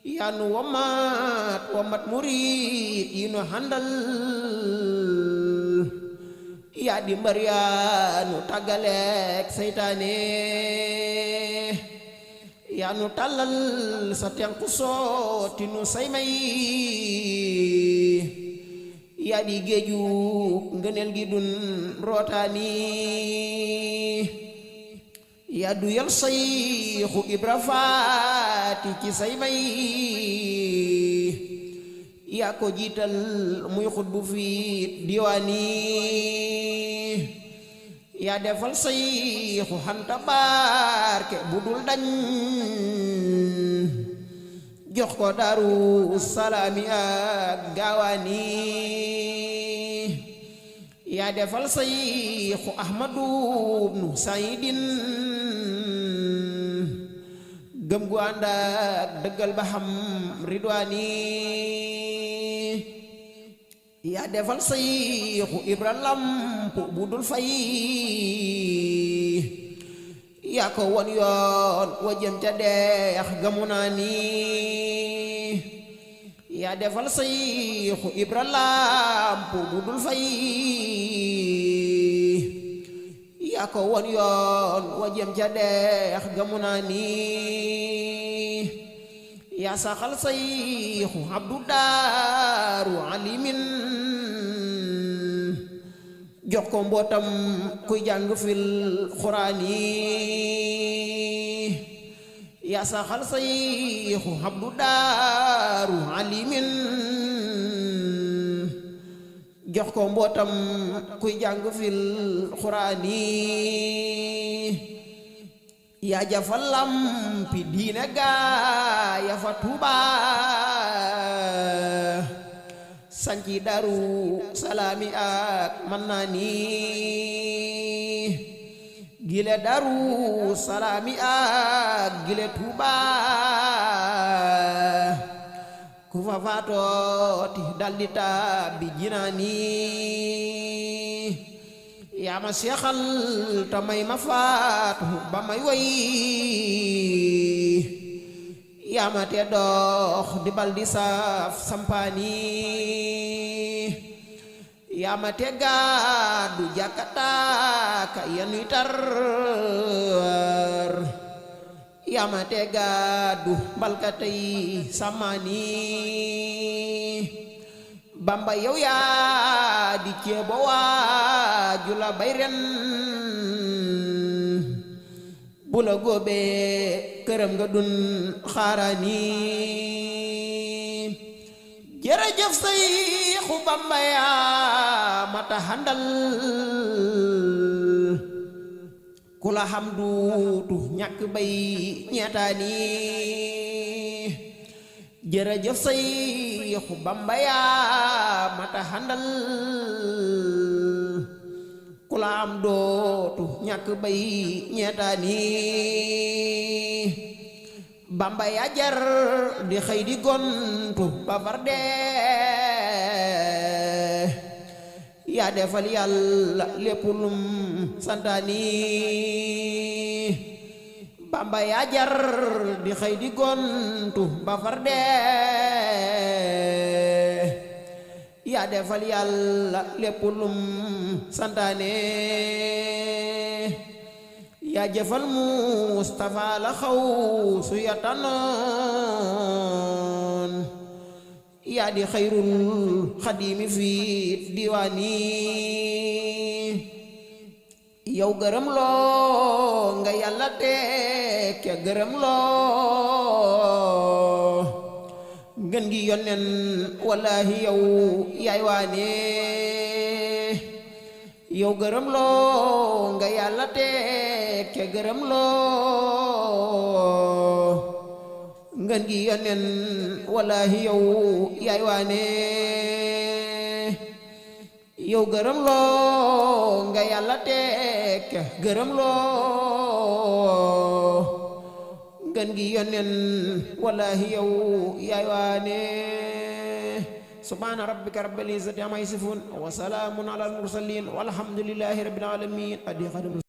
yaa nu womat murid yi nu handal yaa di mbar yaa nu tàggaleek seytaane yaa nu tàllal sa tenku sooti nu say may yaa di géeju ngëneel gi dun rootaani yaa du yal Sayxu Ibra Faati ci say may yaa ko jiital muy xutbu fi diwaani yaa defal Sayxu Anta barke bu dul dañ jox ko Daaru Salaami ak Gaawaani yaa defal Sayxu Ahmadu bnu Saydin gëm gu ànd ak dëggal ba xam ridwaani yaa defal Sayxu Ibra Lamp bu dul fay yaa ko won yoon wa jëm ca deex gamu naa ni yaa defal Sayxu Ibra Lamp bu dul fay yaa ko won yoon wa jëm ca deex gamu naa ni yaa saxal Sayxu Abdu Daaru Alimin jox ko mbootam kuy jàng fil Quraani yaa saxal Sayxu Abdu Daaru Alimin jox ko mbootam kuy jàng fil Quraani yaa jafal lampi diine gaa ya fa Tuuba sanci Daaru Salaami ak Mannaani gile Daaru Salaami ak gile Tuuba ku fa faatooti daldi tàbbi jinaani yaa ma seexal ta may ma faatu ba may woy yaa ma te dox di bal di saaf sampaani yaa ma te gaadu jàkkataaka yanuy tar yaa ma te gaadu mbalkatay samaani Bamba yow yaa di ceebo waaju la bay ren bu la góobee këram nga dun xaaraani jërëjëf Sayxu Bamba yaa mata handal ku la xam duutu ñàkk bay ñeetaani jërëjëf Sayxu Bamba yaa mata handal ku la am dootu ñàkk bay ñeetaani Bamba yaa jar di xëy di gontu ba far dee yaa defal Yàlla lépp lum santaani Bamba yaa jar di xëy di gontu ba far dee yaa defal Yàlla lépp lum santaane yaa jëfal Mustafa la xaw su ya tanoon yaa di xayrul xadimi fi diwaani yow gërëm loo nga Yàlla tekke gërëm loo ngën gi yonnen wallahi yow yaay waane yow gërëm loo nga Yàlla tekke gërëm loo ngën gi yonnen wallahi yow yaay waane yow gërëm loo nga Yàlla tekke gërëm loo ngën gi yonnen wallahi yow yaay waane subhaana rabbika rabbil izzati amma yasifun wa salaamun alal mursaliin walhamdulillahi rabbil aalamiin.